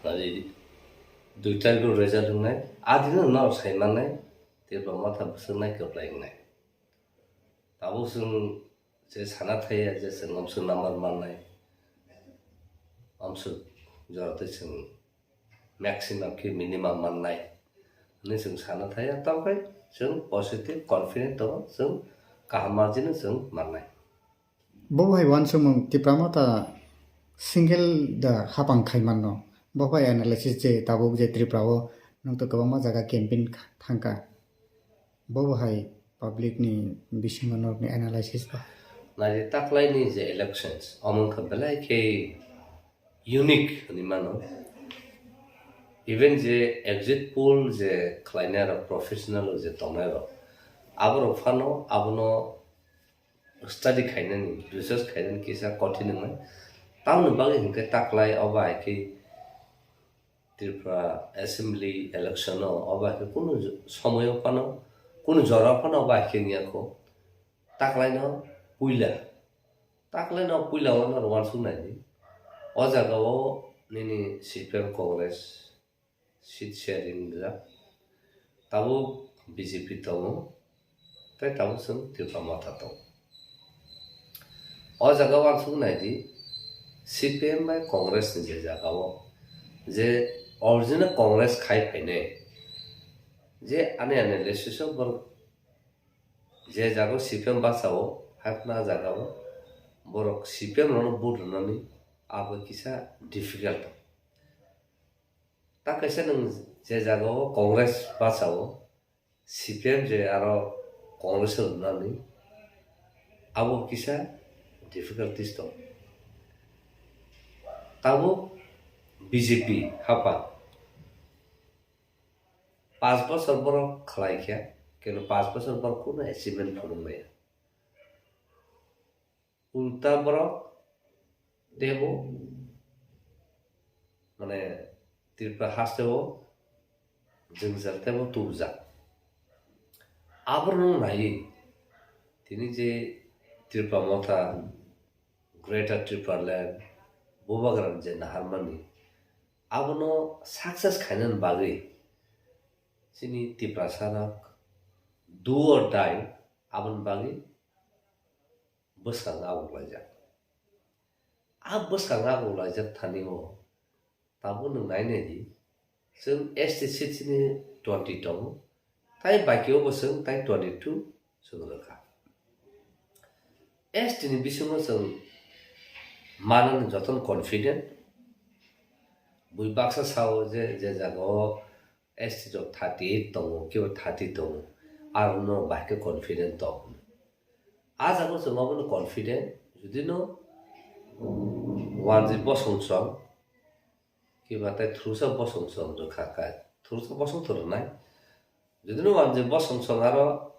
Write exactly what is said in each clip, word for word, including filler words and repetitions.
Nari dui tarikh result wngnai, adino norok sai mannai, Tipra Motha bwswk nai kwplai wngnai. Tabuk chwng je sana thaya je chwng omswk number mannai, omswk jora tei chwng maximum khe minimum mannai hwnwi chwng sana thaya, tongkhe chwng positive confident tongo, chwng kaham margin-o chwng mannai. Bo hai uansukmung Tipra Motha single da hapang khai manno. Bo hai analysis je tabuk je Tripura o nwng to kwbangma jaga campaign thangkha. Bo hai public ni bisingo norokni analysis ba. Nai taklaini je elections, omo wngkha belai khe unique hwnwi mano. Even je exit poll je khlainai rok, professional je tongnai rok, aborok phano abono study khainani, research khainani kisa kothin wngnai. Tamoni bagwi hinkhe taklai obo hai khe Tripura Assembly election o obo hai khe kunu somoyo phano, kunu jora phano obo hai khe wngya kho. Taklaino puila, taklaino puila o norok uansuk naidi. O jaga o nini C P M Congress seat sharing rijak. Tabuk B J P tongo, tei tabuk chwng Tipra Motha tongo. O jaga uansuk naidi, C P M bai Congress ni je jaga o, je original Congress khai phainai, je ani analysis o borok je jaga o C P M basa o, haikhe a jaga o borok C P M rokno vote rwnani abo kisa difficult. Ta kaisa nwng je jaga o Congress basa o, C P M je aro Congress o rwnani abo kisa difficulties tong. Tabuk B J P hapha. Panch bochor borok khlai kha, keno panch bochor borok kunu achievement phunuk maya. Ulta borok tebo, mane, Tripura haste o jwngjal tebo tubujak. Aborokno naiwi tini je Tripura Motha, Greater Tipraland, Bubagra je naharmani, abono success khainani bagwi chini Tiprasa rok do or die aboni bagwi bwskango aguklaijak. A bwskango aguklaijak thani o tabuk nwng nai nai di, chwng S T seat chini twenty tongo, tai baki o bo chwng tai twenty two chwng rwkha. S T ni bisingo chwng manani jotono confident, bui baksa sao je, je jaga o S T rok thirty eight tongo, kebo thirty tongo, arono bahai khe confident tong. A jaga o chwng obono confident, judino wanjwi bosong song, kiba tai thursa bosong song rwkha kha, thursa bosong to rwnai. Judino wanjwi bosong song aro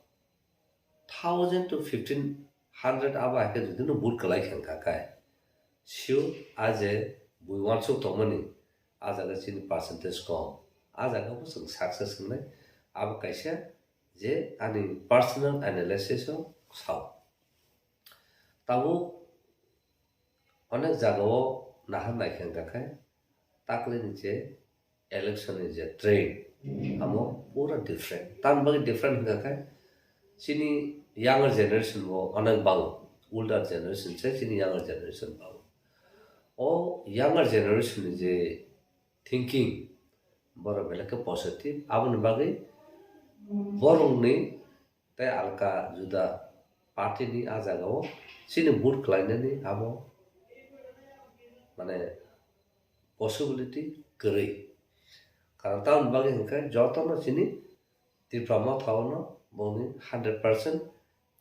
thousand to fifteen hundred abo hai khe judino vote kwlai kha kha khe, sure a je bui uansuk tongmani, a jaga chini percentage kom, a jaga bo chwng success wngnai. Abo kaisa je ani personal analysis o sao. Tabuk onek jaga o nahar nai khe wngkha khe, taklini je election ni je trend, amo pura different. Tamni bagwi different wngkha khe, chini younger generation bo onek bango, older generation se chini younger generation bango. O younger generation ni je thinking, borok belai khe positive. Aboni bagwi borokni tei alka juda party ni a jaga o chini vote khlainani abo, mane, possibility kwrwi. Karon tamoni bagwi hinkhe jotono chini Tipra Motha o no bongni hundred percent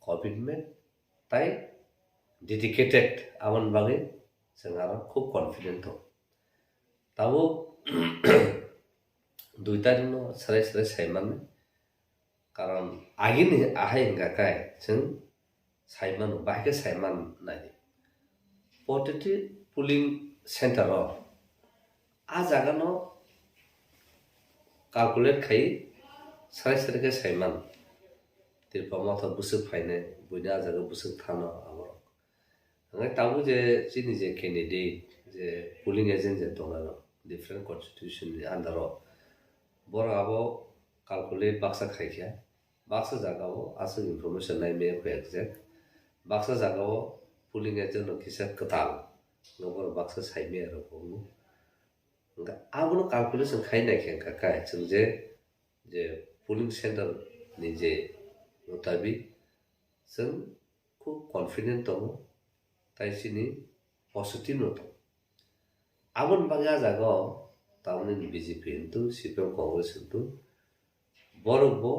commitment tai dedicated, aboni bagwi chwng aro khub confident tongo. Tabuk dui tarikh no swrai swrai sai mannai. Karon agini ahai wngkha khe chwng sai mano, bahai khe sai man nai. Protiti polling center o a jaga no calculate khai swrai swrai khe sai man. Tipra Motha bwswk phainai, buini a jaga bwswk thano aborok. Hwnkhai tabuk je chini je candidate, je polling agent je tongnai rok, different constitution ni under o. Borok abo calculate baksa khaikha, baksa jaga o aswk information nai maya kho exact, baksa jaga o polling agent no kisa kwtal, no borok baksa sai maya rok wngo. Hwnkhe abono calculation khai naikhe hwnkha khe chwng je, je polling center ni je mutabik chwng khub confident tongo, tai chini positive no tongo. Aboni bagwi a jaga o tamni B J P hintu, C P M, Congress hintu borok bo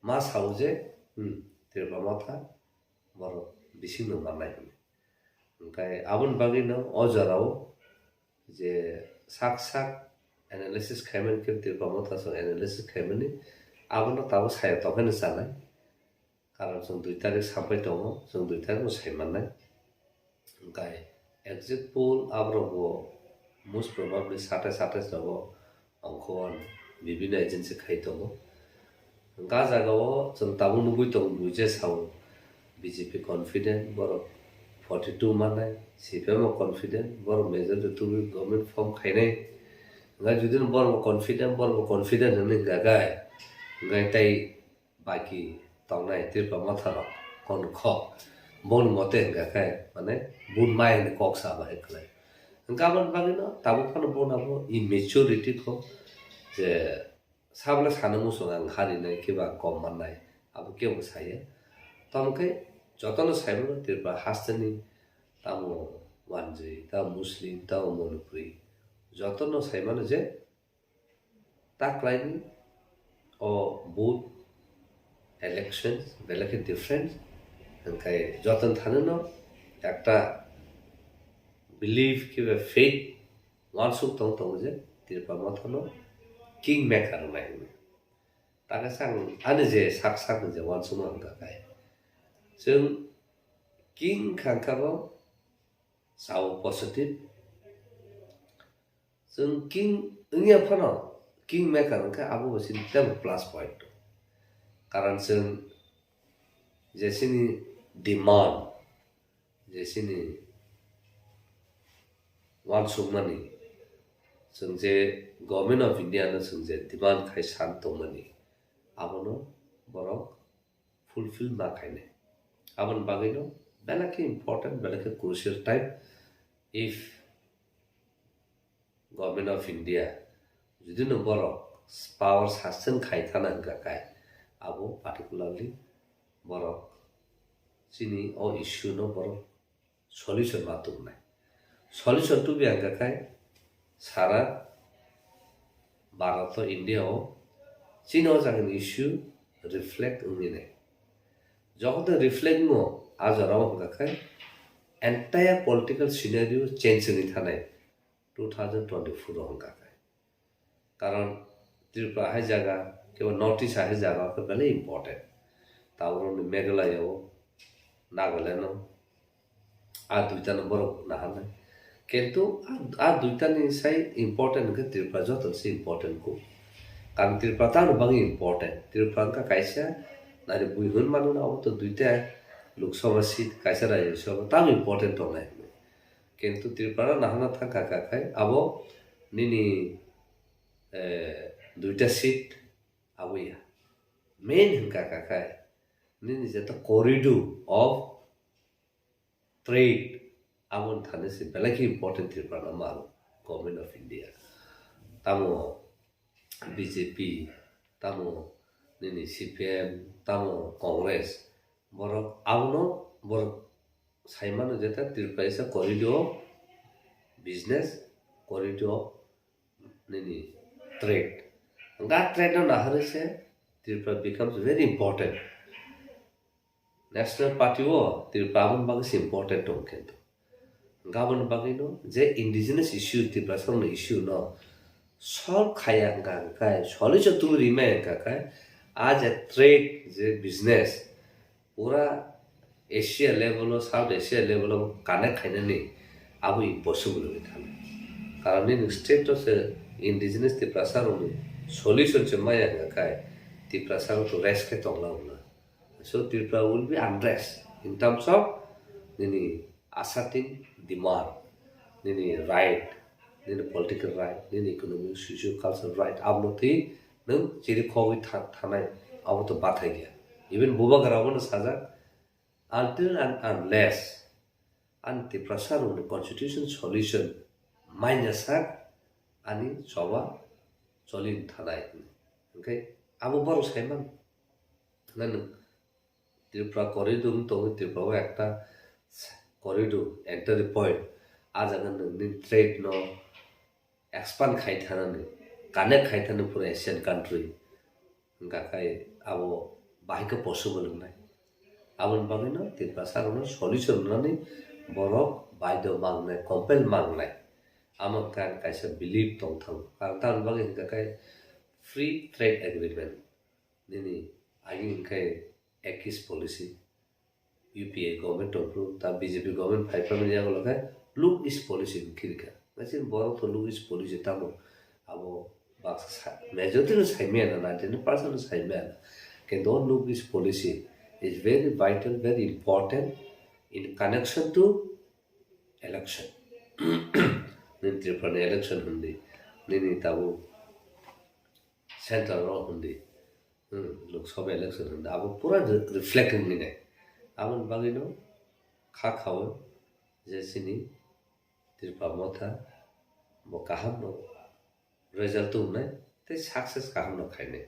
ma sao je, hmm, Tripura Motha borok bising no mannai hwnwi. Hwnkhe aboni bagwi no o jora o je sak sak analysis khaimani khe Tripura Motha song analysis khaimani abono tabuk saya tongkhe no chanai. Karon chwng dui tarik sampai tongo, chwng dui tarik no sai mannai. Hwnkhe exit poll aborok bo most probably satais satais rogo ongkhor bibhinno agency khai tongo. Hwnkhe a jaga o chwng tabuk nugwi tongo, buija sao B J P confident, borok forty two mannai, C P M o confident, borok majority tubui government form khainai. Hwnkhe jodi no borok bo confident, borok bo confident hwnwi hwnkha khe, hwnkhe tei baki tongnai Tripura Motha rok kon kho boni mote hwnkha khe mane bun mai hwnwi kok sa bahai khlai. Hwnkhe aboni bagwi no tabuk phano bona bo immaturity kho je sabole sana muchung ang harinai kiba kom mannai abo kebo saya. Tamo khe jotono saimano Tripura hasteni tamo Wanjwi, tamo Muslim, tamo Manipuri jotono saimano je taklaini o vote elections belai khe different, hwnkhe jotono thani no ekta belief kiba faith wansuk tong tongo je Tripura Motha no king maker wngnai hwnwi. Takhe sang ani je sak sak ni je wansukma hwnkha khe chwng king kha hwnkha bo sao positive. Chwng king wngya phano king maker wngkha abo bo chini teibo plus point. Karon chwng je chini demand, je chini wansukmani, chwng je Government of India no chwng je demand khai san tongmani, abono borok fulfill ma khainai. Aboni bagwino belai khe important, belai khe crucial time. If Government of India jodi no borok power sustain khai thana hwnkha khe, abo particularly borok chini o issue no borok solution ma tubunai. Solution tubi ang khe sara Bharat o, India o chini o jagani issue reflect wngwi nai. Jokhon tei reflect wngo a jora o hwnkha khe entire political scenario change wngwi thanai two thousand twenty-four o hwnkha khe. Karon Tripura hai jaga, kebo North East hai jaga khe belai important. Tabuk ni Meghalaya o, Nagaland o, a duita no borok naharnai. Kintu a, a duita ni sai important hwnkhe Tripura joto se important kho. Karon Tripura tamo bagwi important. Tripura wngkha kaisa nari bui hwn mano na, obo to duita Lok Sabha seat, kaisa Rajya Sabha, tamo important tongnai. Kintu Tripura no nahana thangkha kha khai abo nini, eh, duita seat abo ya. Main hwnkha kha khai nini jeta corridor of trade aboni thani se belai khe important Tripura no malo Government of India. Tamo B J P, tamo nini C P M, tamo Congress, borok abono borok saimano jeta Tripura isa corridor of business, corridor of nini trade. Ga trade no naharwi se Tripura becomes very important. National Party o Tripura aboni bagwi se important tong khe. Gabon bagwi no je indigenous issue, Tripura song ni issue no solve khaya hwnkha khe, solution tubui rimai hwnkha khe, a je trade, je business, pura Asia level o, South Asia level o connect khainani abo impossible wngwi thangkha. Karon nini state o se indigenous Tiprasa rokni solution se maya hwnkha khe, Tiprasa rok to rest khe tongla wngna. So Tripura will be unrest in terms of nini asserting demand. nini right, nini political right, nini economic, socio-cultural right, abono twi nwng chiri khogwi tha-, thanai, abo to bathai ya. Even Bubagra abono sajak, until and unless ani Tiprasa rokni constitution solution manya sak ani choba choli thanai. Hwnkhe abo borok saiman. Nang Tripura corridor wng tongo, Tripura o ekta corridor, entry point. A jaga nwng nini trade no expand khai thanani, connect khai thani pura Asian country. Hwnkha khe abo bahai khe possible wngnai. Aboni bagwino Tiprasa rokno solution rwnani borok baidho mangnai, compel mangnai. Amo hwnkha ang kaisa belief tong thango. Karon tamoni bagwi hwnkha khe free trade agreement. Nini agini hwnkhe Act East policy, U P A government tongphuru, ta B J P government phai phaimani yago khe Look East policy hwn khirika. Nai chini borok to Look East policy tamo abo baksa sa-, majority no saimaya na, ninety nine percent no saimaya na. Kintu o Look East policy is very vital, very important in connection to election. Nini Tripura ni election hwndi, nini tabuk central o hwndi, hmm, Lok Sabha election hwndi, abo pura re-, reflect wngwi nai. Aboni bagwino kha khao je chini Tripura Motha bo kaham no result wngnai tei success kaham no khainai.